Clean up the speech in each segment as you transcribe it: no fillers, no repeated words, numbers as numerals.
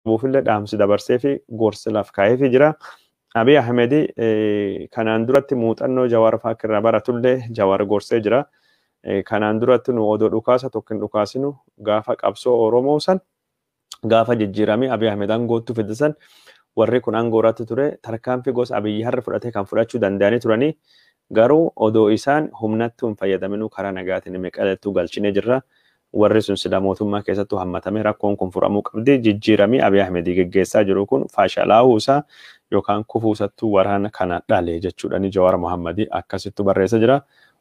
Qabuufillee dhaamsi dabarsee fi gorsi laf kaa'eefii jira. Abiy Ahmed kanaan duratti muuxannoo Jawaar fa'aa irraa baratullee Jawaar gorsee jira. Kanaan duratti nu odoo dhukaasa tokko hin dhukaasinu gaafa qabsoo Oromoo san, gaafa jijjiiramee Abiy Ahmed aangootti fide san, warri kun aangoo irratti ture, tarkaanfii gosa Abiyyi har'a fudhatee kan fudhachuu danda'anii turanii, garuu odoo isaan humnattuu hin fayyadaminuu karaa nagaatiin Meqalettuu galchinee jirra. Warri sun sila mootummaa keessattuu hammatamee rakkoon kun furamuu qabdi. Jijjiiramii Abiy Ahmed geggeessaa jiru kun fashalaa'uu isaa yookaan kufuusattuu waraana kana dhale jechuudhaan Jawaar Mohammadii akkasittu barreessa jira.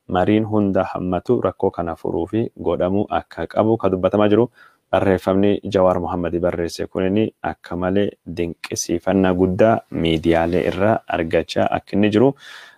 Mariin hunda hammatu rakkoo kana furuu fi godhamuu akka qabu ka dubbatamaa jiru. Barreeffamni Jawaar Mohammadii barreesse kunin akka malee dinqisiifannaa guddaa miidiyaalee irraa argachaa akka inni jiru.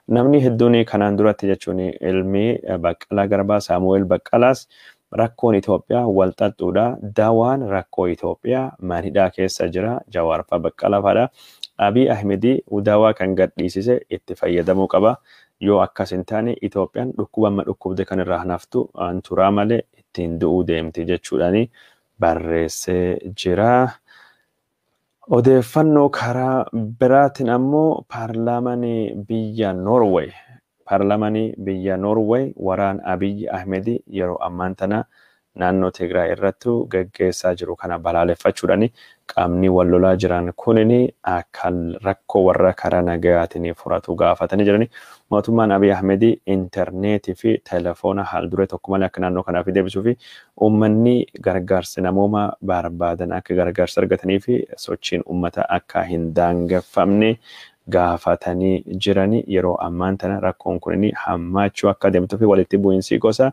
Namni hedduun kanaan duratti, jechuun ilmi Baqqalaa Garbaa Saamu'eel Baqqalaas, rakkoon Itoophiyaa wal xaxxuudha. Dawaan rakkoo Itoophiyaa manhidhaa keessa jira. Jawaar fa'a, Baqqalaa fa'aadha. Abiy Ahmedii dawaa kan gadhiisise itti fayyadamuu qaba. Yoo akkas hin taane Itoophiyaan dhukkuba amma dhukkubde kan irraa hanaftu turaa malee ittiin du'uu deemti jechuudhaani barreessee jira. Odeeffannoo karaa biraatiin ammoo paarlaamaan biyya Norway waraan Abiy Ahmed yeroo ammaan tana naannoo Tigraay irratti geggeessaa jiru kana balaaleffachuudhaan, qaamni wal lolaa jiran kunin akka rakkoo warra karaa nagayaatiin furatu gaafatanii jirani. Mootummaan Abiy Ahmed intarneetii fi telefoona haal duree tokko malee akka naannoo kanaaf deebisuu fi uummanni gargaarsi namooma barbaadan akka gargaarsa argatanii fi sochiin uummata akka hin daangeffamne gaafatanii jirani. Yeroo ammaan tana rakkoon kunin hammaachuu akka deemtuu fi walitti bu'iinsi gosa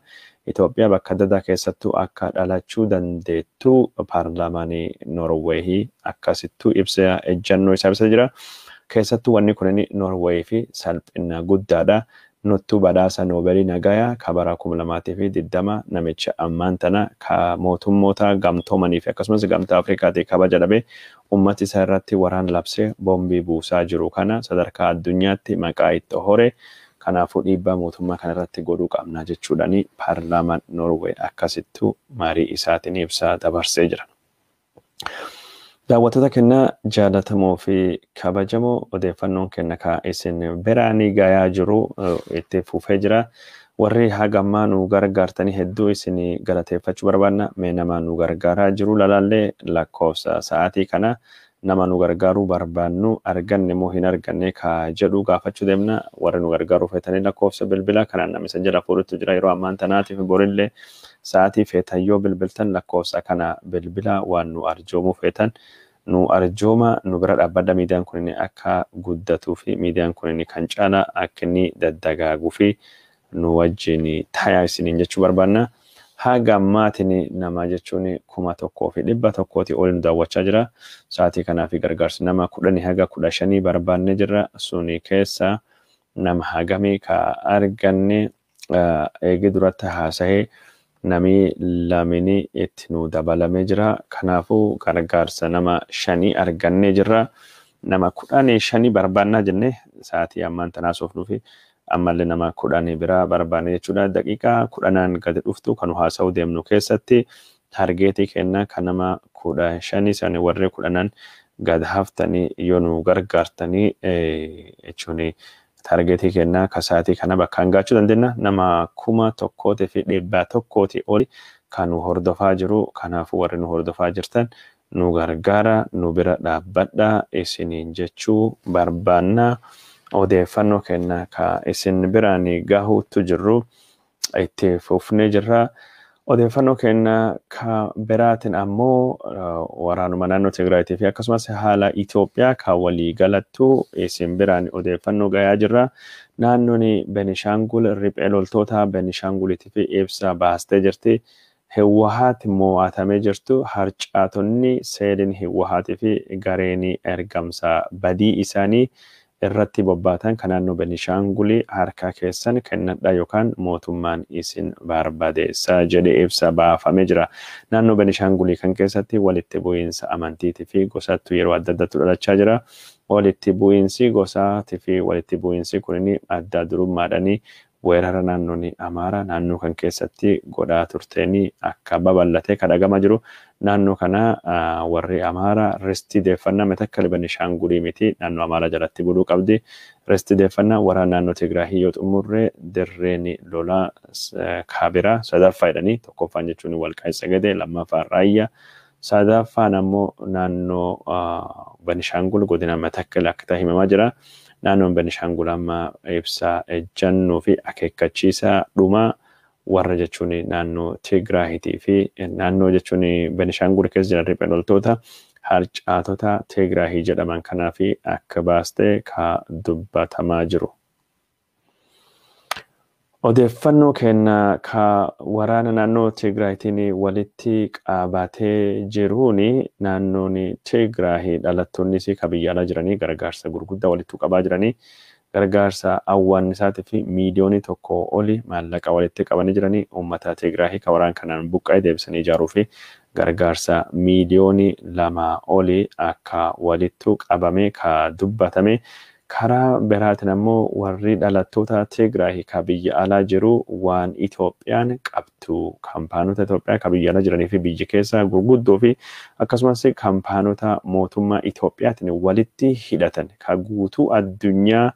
Itoophiyaa bakka adda addaa keessattuu akka dhalachuu dandeettu paarlaamaanii Noorweehii akkasittuu ibsa ejjannoo isaa ibsa jira. Keessattuu wanni kunin Noorweehii fi salphina guddaadha. Nuttuu badhaasa Noobeelii nagayaa ka bara 2020 namicha ammaan tana ka mootummoota gamtoomanii fi akkasumas Gamtaa Afrikaatii kabaja dhabe, ummati isaa irratti waraan labsee boombii buusaa jiru kana sadarkaa addunyaatti maqaa itti hore. Kanaafuu dhiibbaa mootummaa kana irratti godhuu qabna jechuudhaani paarlaamaan Noorwee akkasittuu marii isaatiin ibsaa dabarsee jira. Daawwattoota keenya jaallatamoo fi kabajamoo, odeeffannoon keenya ka isin biraanii gayaa jiru itti fufee jira. Warri hagammaa nu gargaartanii hedduu isin galateeffachuu barbaanna. Mee nama nu gargaaraa jiru lalaallee, lakkoofsa sa'aatii kana nama nu gargaaruu barbaannu arganne moo hin arganne ka jedhu gaafachuu deemna. Warri nu gargaaruu feetanii lakkoofsa bilbilaa kanaan namni isin jala fuudhutu jira. Yeroo ammaan tanaatiif borillee sa'aatii feetan yoo bilbiltan, lakkoofsa kana bilbilaa, waan nu arjoomuu feetan nu arjooma, nu bira dhaabbadha. Miidiyaan kun akka guddatuu fi miidiyaan kun kan caala akka inni daddagaaguu fi nu wajjin tayaa isiniin jechuu barbaanna. Haga ammaatiin nama jechuun 1100tii ol nu daawwachaa jira. Sa'aatii kanaa fi gargaarsi nama 10 haga 15 barbaannee jirra. Suni keessa nama hagamii ka arganne? Eegi duratti haasa'ee namni lamini itti nu dabalamee jira. Kanaafuu gargaarsa nama shanii argannee jirra. Nama 15 barbaannaa jennee sa'aatii ammaan tanaa soofnuufi ammallee nama 10 biraa barbaanne jechuudha. Daqiiqaa 10n gadi dhuftu kan haasa'uu deemnu keessatti target kenna kan nama 15 sani, warri 10n gad haftanii yoo nu gargaartanii jechuun target kennaa ka sa'aatii kana bakkaan gaachuu dandeenya. Nama 1100tii oli kan nu hordofaa jiru. Kanaafuu warri nu hordofaa jirtan nu gargaara, nu bira dhaabbadha isiniin jechuu barbaanna. Odeeffannoo kenna ka isin biraan gahuutu jirru itti fufnee jirra. Odeeffannoo kenna ka biraatiin ammoo waraanuma naannoo Tigraayitii fi akkasumas haala Itoophiyaa ka walii galattu isin biraan odeeffannoo gayaa jirra. Naannoon Benishaangul riphee loltoota Benishaanguliitii fi ibsa baastee jirti. Hiwwahaat mo'atamee jirtu, harcaatonni seeliin Hiwwahaatii fi gareen ergamsa badii isaanii irratti bobbaatan kan naannoo Benishaangulii harka keessan kennadha yookaan mootummaan isin barbadeessa jedhee ibsa baafamee jira. Naannoo Benishaangulii kan keessatti walitti bu'iinsa amantiitii fi gosattu yeroo adda addaatti dhalachaa jira. Walitti bu'iinsi gosaatii fi walitti bu'iinsi kun adda durummaadhaanii Weerara naannoon Amaaraa naannoo kan keessatti godhaa turteen akka babal'atee kadhagama jiru. Naannoo kana warri Amaaraa ristii deeffannaa Matakkal Benishaangulii miti naannoo Amaaraa jalatti buluu qabdi. Ristii deeffannaa waraana naannoo Tigraahii yoo xumurre dirreen lolaa kaabiraa sadaffaa jedhanii, tokkoffaan jechuun Walqaayit Tsagedee, lammaffaan Raayyaa, sadaffaan ammoo naannoo Benishaangul godina Matakkal akka ta'e himamaa jira. Naannoon Benishaangul amma ibsa ejjannoo fi akeekkachiisa dhumaa warra jechuun naannoo Tigraahitii fi naannoo jechuun Benishaangul keessa jiran riphee loltoota harcaatota Tigraahii jedhaman kanaa fi akka baastee ka dubbatamaa jiru. Odeeffannoo kenna ka waraana naannoo Tigraahitiin walitti qabatee jiruun, naannoon Tigraahii dhalattoonnis ka biyya alaa jiranii gargaarsa gurguddaa walitti qabaa jiranii, gargaarsa awwaannisaatii fi miiliyoonii 1 oli maallaqa walitti qabanii jiranii, uummata Tigraahii ka waraana kanaan buqqa'e deebisanii ijaaruu fi gargaarsa miiliyoonii 2 oli akka walitti qabame ka dubbatame. Karaa biraatiin ammoo warri dhalattoota Tigraahii ka biyya alaa jiru waan Itoophiyaan qabdu, kaampaanota Itoophiyaa ka biyya alaa jiranii fi biyya keessa gurguddoo fi akkasumas kaampaanota mootummaa Itoophiyaatiin walitti hidhatan ka guutuu addunyaa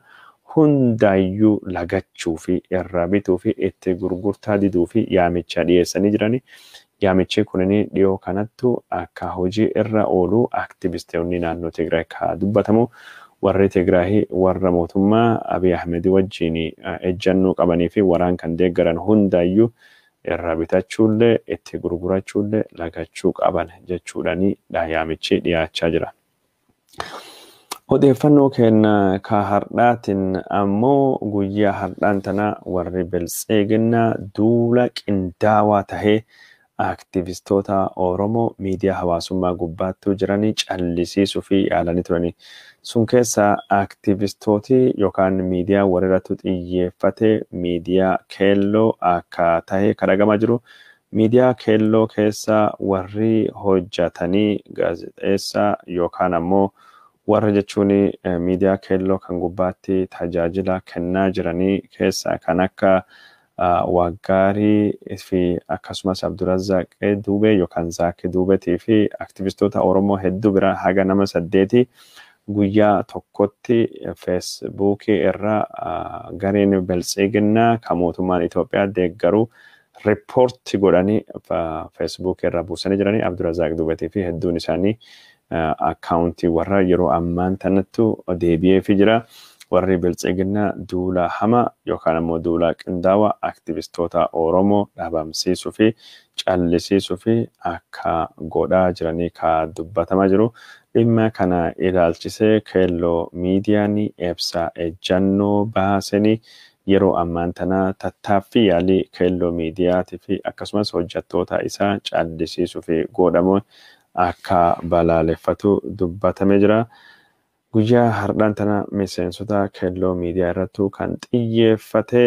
hundaayyuu lagachuu fi irraa bituu fi itti gurgurtaa diduu fi yaamicha dhiyeessanii jirani. Yaamichi kunin dhiyoo kanattu akka hojii irra oolu aktivistoonni naannoo Tigraay ka dubbatamu. Warri Tigraahii warra mootummaa Abiy Ahmed wajjin ejjannoo qabanii fi waraan kan deeggaran hundaayyuu irraa bitachuullee itti gurgurachuullee lagachuu qaban jechuudhaani yaamichi dhiyaachaa jira. Odeeffannoo keenya ka har'aatiin ammoo guyyaa har'aan tana warri Biltsiginnaa duula qindaawaa tahee aktivistoota Oromoo miidiyaa hawaasummaa gubbaattuu jiranii callisiisuu fi yaalanii turanii. Sun keessa aktivistooti yookaan miidiyaa warri irratti xiyyeeffate miidiyaa Keelloo akka tahe kadhagamaa jiru. Miidiyaa Keelloo keessa warri hojjetanii gaazexeessaa yookaan ammoo warra jechuun miidiyaa Keelloo kan gubbaatti tajaajila kennaa jiranii keessa kan akka Waggaarii fi akkasumas Abdurazaaq Duubee yookaan Zaakii Duubeetii fi aktivistoota Oromoo hedduu biraa haga nama saddeeti guyyaa tokkotti Feesbuukii irra gareen Biltsiginnaa kan mootummaan Itoophiyaa deeggaru riippoorti godhanii Feesbuukii irra buusanii jiranii. Abdurazaaq Duubeetii fi hedduun isaanii akkaawuntii warra yeroo ammaan tanattu deebi'eefii jira. Warri Biltsiginnaa duula hama yookaan ammoo duula qindaawaa aktivistoota Oromoo dhabamsiisuu fi callisiisuu fi akka godhaa jiranii ka dubbatamaa jiru. Dhimma kana ilaalchisee Keelloo Miidiyaan ibsa ejjannoo baasanii, yeroo ammaan tana tattaaffii yaalii Keelloo Miidiyaatii fi akkasumas hojjettoota isaa callisiisuu fi godhamu akka balaaleffatu dubbatamee jira. Guyyaa har'aan tana miseensota Keelloo Miidiyaa irrattuu kan xiyyeeffate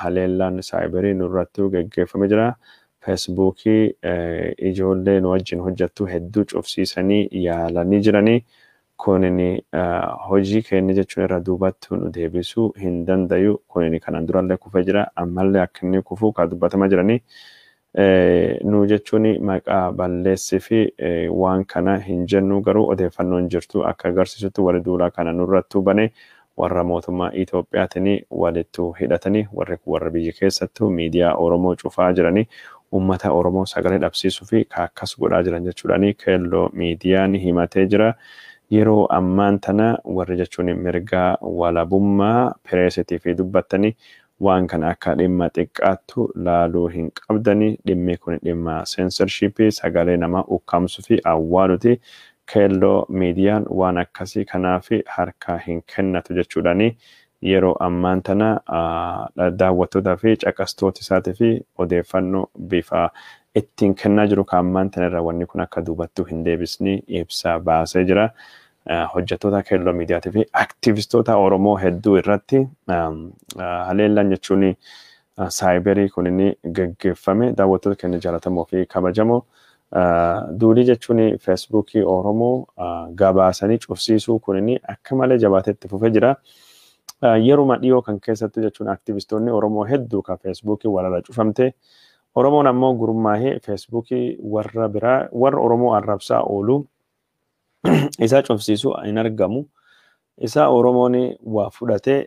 haleellaan saayibarii nurrattuu geggeeffamee jira. Feesbuukii ijoollee nu wajjin hojjettu hedduu cufsiisanii yaalanii jiranii. Kunin hojii keenya jechuun irra duubatti nu deebisuu hin dandayu. Kunin kanaan durallee kufee jira. Ammallee akka inni kufu kan dubbatamaa jiranii. Nu jechuun maqaa balleessii fi waan kana hin jennu, garuu odeeffannoon jirtu akka agarsiisutti warri duulaa kana nurrattuu bane warra mootummaa Itoophiyaatiin walittu hidhatanii, warri warra biyya keessattuu miidiyaa Oromoo cufaa jiranii, uummata Oromoo sagalee dhabsiisuu fi akkas godhaa jiran jechuudhaani Keelloo Miidiyaan himatee jira. Yeroo ammaan tana warri jechuun mirga walabummaa pireesitii fi dubbattanii waan kana akka dhimma xiqqaattu laaluu hin qabdani. Dhimmi kun dhimma seensarshiipii, sagalee namaa ukkaamsuu fi awwaaluti. Keelloo Miidiyaan waan akkasii kanaaf harka hin kennatu jechuudhaani yeroo ammaan tana daawwattootaa fi caqastoota isaatii fi odeeffannoo bifa ittiin kennaa jiru kan ammaan tana irra wanni kun akka duubattuu hin deebisni ibsa baasee jira. Hojjettoota Keelloo Miidiyaatii fi aktivistoota Oromoo hedduu irratti haleellaan jechuun saayibarii kun inni geggeeffame. Daawwattoota keenya jaallatamoo fi kabajamoo, duulii jechuun Feesbuukii Oromoo gabaasanii cufsiisuu kun inni akka malee jabaatee itti fufee jira. Yeruma dhiyoo kan keessattuu jechuun aktivistoonni Oromoo hedduu ka Feesbuukii warra cufamte. Oromoon ammoo gurmaahee Feesbuukii warra biraa warra Oromoo arrabsaa oolu isa cufsiisu hin argamu. Isa Oromoon waa fudhatee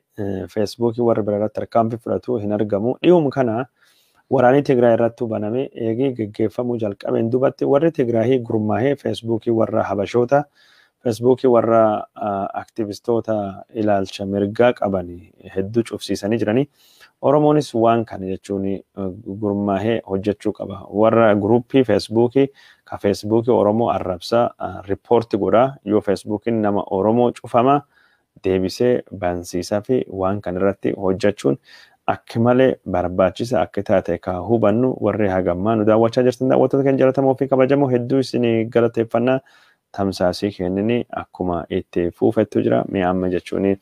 Feesbuukii warra biraa irratti tarkaanfii fudhatu hin argamu. Dhiyuma kana waraanni Tigraay irratti baname eegii geggeeffamuu jalqabeen duubatti warri Tigraayii gurmaahee Feesbuukii warra Habashoota, Feesbuukii warra aktivistoota ilaalcha mirgaa qaban hedduu cufsiisanii jiranii. Oromoonis waan kana jechuun gurmaahee hojjechuu qaba. Warra guruppii Feesbuukii ka Feesbuukii Oromoo arrabsaa riippoorti godhaa, yoo Feesbuukiin nama Oromoo cufama deebisee bansiisaa fi waan kana irratti hojjechuun akka malee barbaachisa akka taate ka hubannu. Warri hagammaa nu daawwachaa jirtan, daawwattoota kan jaallatamoo fi kabajamoo, hedduu isin galateeffannaa. Tamsaasii kennini akkuma itti fuufettu jira. Mi'a amma jechuun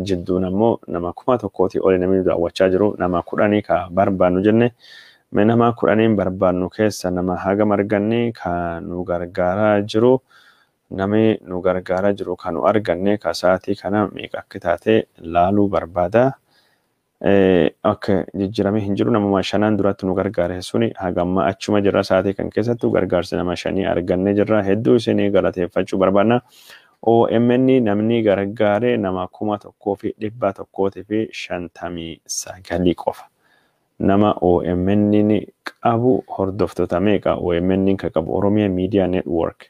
jidduun ammoo nama 1000tii oli namni nu daawwachaa jiru, nama 10 ka barbaannu jenne. Mee nama 10n barbaannu keessa nama hagam arganne? Ka nu gargaaraa jiru, namni nu gargaaraa jiru ka nu arganne ka sa'aatii kana meeqa akka taate laaluu barbaada. Akka jijjiiramee hin jiru, namuma shanaan duratti nu gargaare suni hagamma achuma jirra. Sa'aatii kan keessattuu gargaarsa nama shanii arganne jirra, hedduu isinii galateeffachuu barbaanna. OMN namni gargaare nama 1159 qofa. Nama OMN qabu hordoftoota meeqa OMN kan qabu? Oromiyaa Media Network.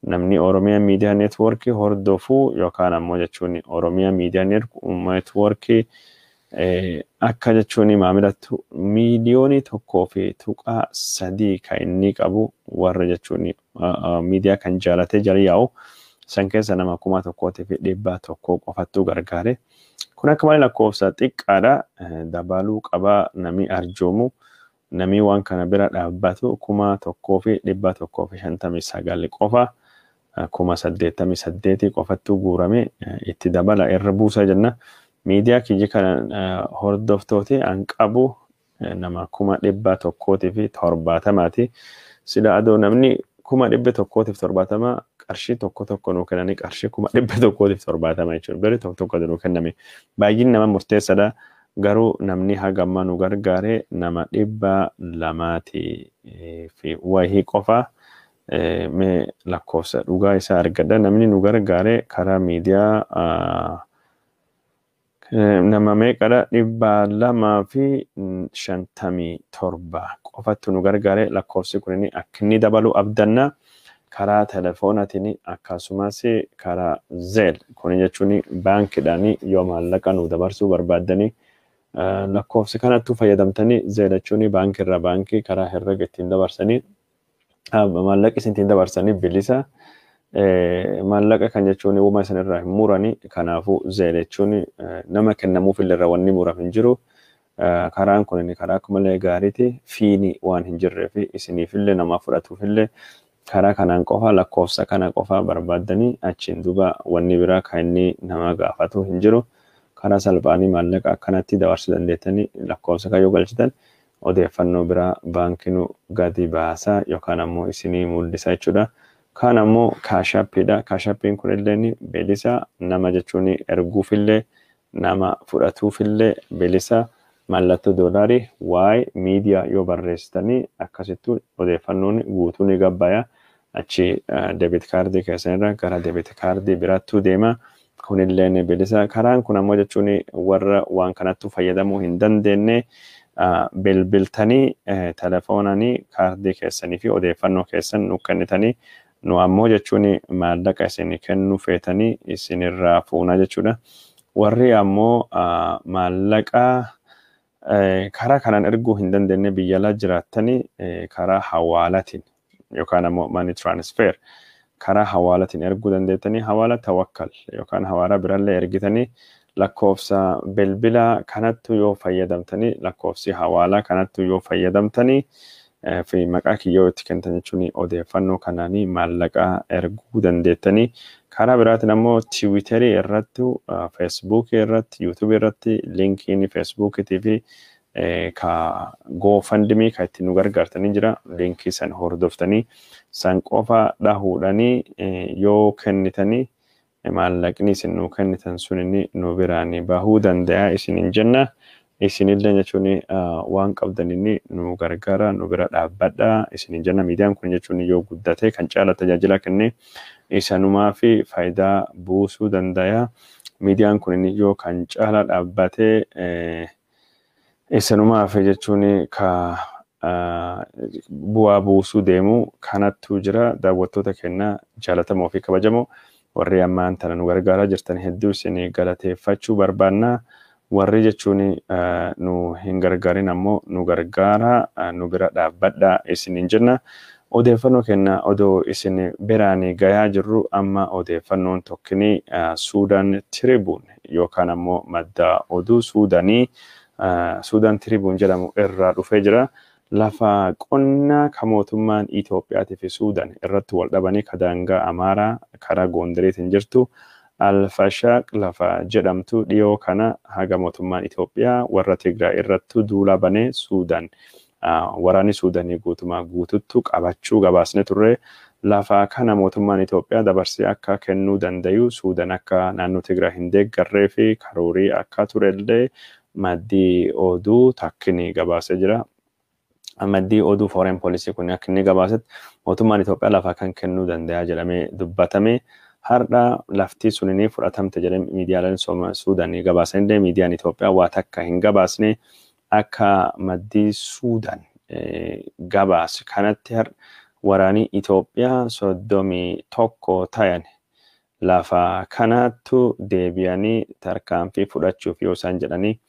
Namni Oromiyaa Media Network hordofuu yookaan ammoo jechuun Oromiyaa Media Network akka jechuun maamilatti 1.3 miiliyoonii kan inni qabu, warra jechuun miidiyaa kan jaalatee jala yaa'u san keessa nama 1100 qofattuu gargaare. Kun akka malee lakkoofsa xiqqaadha. Dabaluu qabaa namni arjoomu, namni waan kana bira dhaabbatu 1159 qofa. 88,000 qofattuu guurame, itti dabala, irra buusa jenna. Miidiyaa kiyya kana hordoftooti an qabu nama 170,000ti. Sila adoo namni 170,000 qarshii tokko tokko nuu kennanii, qarshii 170,000 jechuudha. Birri tokko tokko nuu kenname. Baay'inni nama murteessaadha. Garuu namni haga ammaa nu gargaare nama 200 fi wahii qofa. Mee lakkoofsa dhugaa isaa argadha. Namni nu gargaare karaa miidiyaa nama meeqadha? 257 qofattu nu gargaare. Lakkoofsi kun akka inni dabalu abdanna. Karaa telefoonaatiin akkasumas karaa Zelle, kun jechuun baankiidhaan yoo maallaqa nu dabarsuu barbaaddanii lakkoofsa kanattuu fayyadamtanii. Zelle jechuun baankii irraa baankii karaa herrega ittiin dabarsanii, maallaqa isin ittiin dabarsanii bilisa. Maallaqa kan jechuun uuma isin irraa hin murani. Kanaafuu Zelle jechuun nama kennamuuf illee irra wanni muramu hin jiru. Karaan kun karaa akka malee gaariiti, fiini waan hin jirree fi isiniifillee nama fudhatuufillee karaa kanaan qofa lakkoofsa kana qofa barbaaddanii achiin duuba wanni biraa kan inni nama gaafatu hin jiru. Karaa salphaanii maallaqa akkanatti dabarsuu dandeettanii, lakkoofsa kan yoo galchitan odeeffannoo biraa baankiin gadi baasaa yookaan ammoo isinii mul'isa jechuudha. Kaan ammoo Cash Appiidha. Cash Appiin kunillee bilisa, nama jechuun erguufillee nama fudhatuufillee bilisa. Mallattoo doolaarii Y miidiyaa yoo barreessitanii akkasittuu odeeffannoon guutuu ni gabbaya. Achi debit kaardii keessanirra gara debit kaardii biraattuu deema. Kunillee bilisa. Karaan kun ammoo jechuun warra waan kanattuu fayyadamuu hin dandeenye bilbiltanii telefoonanii kaardii keessanii fi odeeffannoo keessan nu kennitanii, nu ammoo jechuun maallaqa isin kennuu feetanii isinirraa fuuna jechuudha. Warri ammoo maallaqa karaa kanaan erguu hin dandeenye, biyya alaa jiraattanii, karaa hawaalatiin yookaan ammoo money transfer karaa hawaalatiin erguu dandeettanii, hawaala Tawakkal yookaan hawaala birallee ergitanii, lakkoofsa bilbila kanattu yoo fayyadamtanii, lakkoofsi hawaalaa kanattu yoo fayyadamtanii fi maqaa kiyyoo itti kennitan jechuun odeeffannoo kanaanii maallaqa erguu dandeettanii. Karaa biraatiin ammoo Tiwiiterii irratti, Feesbuukii irratti, Yuutuubii irratti linkiin Feesbuukiitii fi ka GoFundMe ka ittiin nu gargaartanii jira. Linkii san hordoftanii san qofa dhahuudhanii yoo kennitanii Maallaqni isin nuu kennitan sun inni nu biraan bahuu danda'a isinin jenna. Isinillee jechuun waan qabdan inni nu gargaara, nu bira dhaabbadha isinin jenna. Miidiyaan kun jechuun yoo guddate kan caala tajaajila kenne isanumaa fi faayidaa buusuu danda'a. Miidiyaan kun yoo kan caala dhaabbate isanumaa fi jechuun ka bu'aa buusuu deemu kanattu jira. Daawwattoota keenya jaalatamoo fi kabajamoo, warri ammaan tana nu gargaaraa jirtan hedduu isin galateeffachuu barbaanna. Warri jechuun nu hin gargaarin ammoo nu gargaara, nu bira dhaabbadha isiniin jenna. Odeeffannoo keenya odoo isin biraan gayaa jirru, amma odeeffannoon tokkini Suudaan Tiribuun yookaan ammoo madda oduu Suudaanii Suudaan Tiribuun jedhamu irraa dhufee jira. Lafa qonnaa ka mootummaan Itoophiyaatii fi Suudaan irratti wal dhabanii ka daangaa Amaaraa karaa Gondariitiin jirtu Alfashaaq lafa jedhamtu dhiyoo kana haga mootummaan Itoophiyaa warra Tigraay irratti duula banee Suudaan waraanni Suudaanii guutumaa guututtu qabachuu gabaasne turre. Lafa kana mootummaan Itoophiyaa dabarsee akka kennuu dandayu, Suudaan akka naannoo Tigraay hin deeggarree fi karoorii akka turellee maddii oduu takkini gabaasee jira. Maddii oduu foreign policy kun akka inni gabaasetti, mootummaan Itoophiyaa lafa kan kennuu danda'a jedhamee dubbatame. Har'a lafti sunini fudhatamte jedhee miidiyaaleen Suudaanii gabaasanillee, miidiyaan Itoophiyaa waa takka hin gabaasne. Akka maddii Suudaan gabaase kanatti, har'a waraanii Itoophiyaa 31 ta'an lafa kanattu deebi'anii tarkaanfii fudhachuuf yoo isaan jedhanii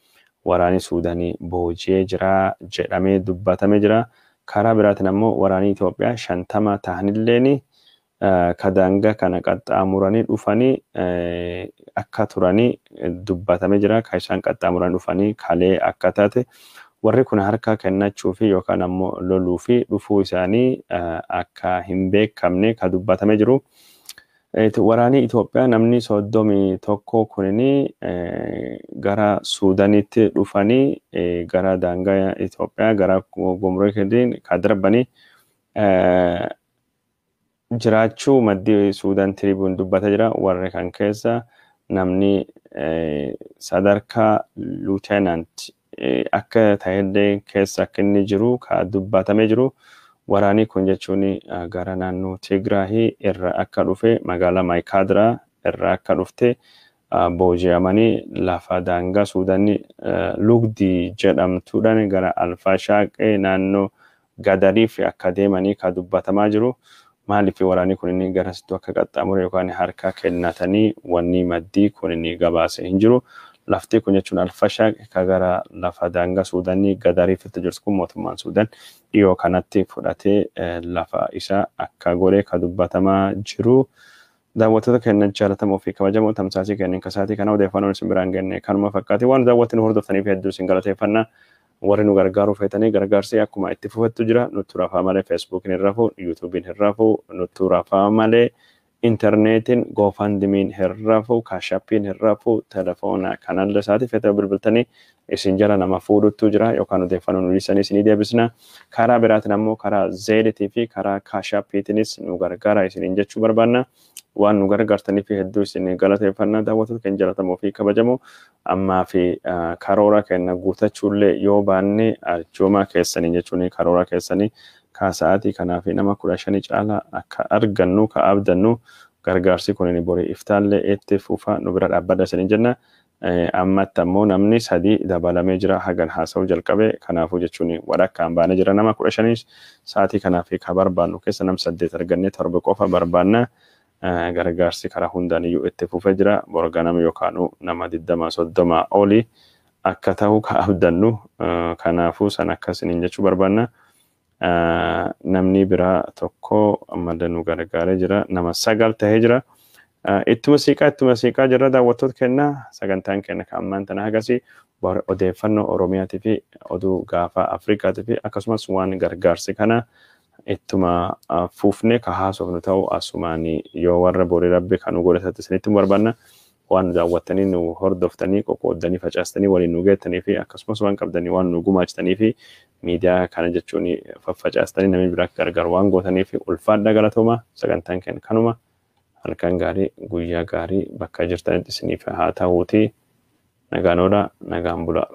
waraanni Suudaanii booji'ee jira jedhamee dubbatamee jira. Karaa biraatiin ammoo waraanni Itoophiyaa 50 ta'anilleen ka daangaa kana qaxxaamuranii dhufanii akka turanii dubbatamee jira. Ka isaan qaxxaamuranii dhufanii kalee akka taate, warri kun harka kennachuu fi yookaan ammoo loluu fi dhufuu isaanii akka hin beekamne ka dubbatamee jiru. Waraanni Itoophiyaa namni 31 kunini gara Suudaanitti dhufanii gara daangaa Itoophiyaa gara Gumruukiin ka darbanii jiraachuu maddii Suudaan Tiribuun dubbataa jira. Warri kan keessa namni sadarkaa lieutenant akka ta'ellee keessa akka inni jiru ka dubbatamee jiru. Waraanni kun jechuun gara naannoo Tigraahii irra akka dhufe, magaalaa Maayikaadiraa irra akka dhufte, booji'amanii lafa daangaa Suudaanii Lugdii jedhamtuudhaan gara Alfaashaaqee naannoo Gadariif akka deemanii ka dubbatamaa jiru. Maaliif waraanni kun inni garasitti akka qaxxaamure yookaan harka kennatanii wanni maddii kun inni gabaase hin jiru. Lafti kun jechuun Alfashaaq ka gara lafa daangaa Suudaanii Gadariifitti jirtu kun mootummaan Suudaan dhiyoo kanatti fudhatee lafa isaa akka godhe ka dubbatamaa jiru. Daawwattoota keenya jaalatamoo fi kabajamoo, tamsaasii keenya kasaatii kana odeeffannoon isin biraan genne kanuma fakkaate. Waan daawwattiin hordoftaniif hedduu isin galateeffanna. Warri nu gargaaruu feetanii gargaarsi akkuma itti fufettu jira. Nuttu rafaa malee Feesbuukiin hin rafu, Yuutuubiin hin rafu, nuttu rafaa malee intarneetiin GoFundMeen hin rafu, Cash Appiin hin rafu, telefoona kanallee isaati feetanii bilbiltanii isin jala nama fuudhuttu jira yookaan odeeffannoo nu dhiisanii isinii deebisna. Karaa biraatiin ammoo karaa Zelletii fi karaa Cash Appiitiinis nu gargaara isiniin jechuu barbaanna. Waan nu gargaartaniif hedduu isin galateeffannaa. Daawwattoota keenya jaallatamoo fi kabajamoo, ammaa fi karoora keenya guutachuullee yoo baanne, arjooma keessanii jechuun karoora keessanii kaasa'aatii kanaaf nama 15 caala akka argannu ka abdannu, gargaarsi kun borii iftaallee itti fufa, nu bira dhaabbadha isiniin jenna. Ammatti ammoo namni sadi dabalamee jira hagan haasa'uu jalqabe. Kanaafuu jechuun walakkaan baanee jira. Nama 15 sa'aatii kanaaf ka barbaannu keessa nam saddeet argannee torba qofa barbaanna. Gargaarsi karaa hundaan iyyuu itti fufee jira. Borganama yookaan nama 20 30 olii akka ta'u ka abdannu, kanaafuu san akkasiniin jechuu barbaanna. Namni biraa tokko ammallee nu gargaaree jira. Nama sagal tahee jira. Ittuma siiqaa, ittuma siiqaa jirra. Daawwattoota keenya, sagantaan keenya kan ammaan tana hagasii. Odeeffannoo Oromiyaatii fi oduu gaafa Afrikaatii fi akkasumas waan gargaarsi kana ittuma fuufnee ka haasofnu ta'u asumaan yoo warra borii rabbi kan nu godhatatti isinitti barbaanna. Waan daawwattanii nu hordoftanii, qoqqooddanii, facaastanii waliin nu geettanii fi akkasumas waan qabdanii waan nu gumaachitanii fi miidiyaa kana jechuun faffacaastanii namni biraa gargar waan gootanii fi ulfaadha, galatooma. Sagantaan keenya kanuma. Halkan gaarii, guyyaa gaarii bakka jirtanitti isiniif haa ta'uuti. Nagaan oolaa, nagaan bulaa.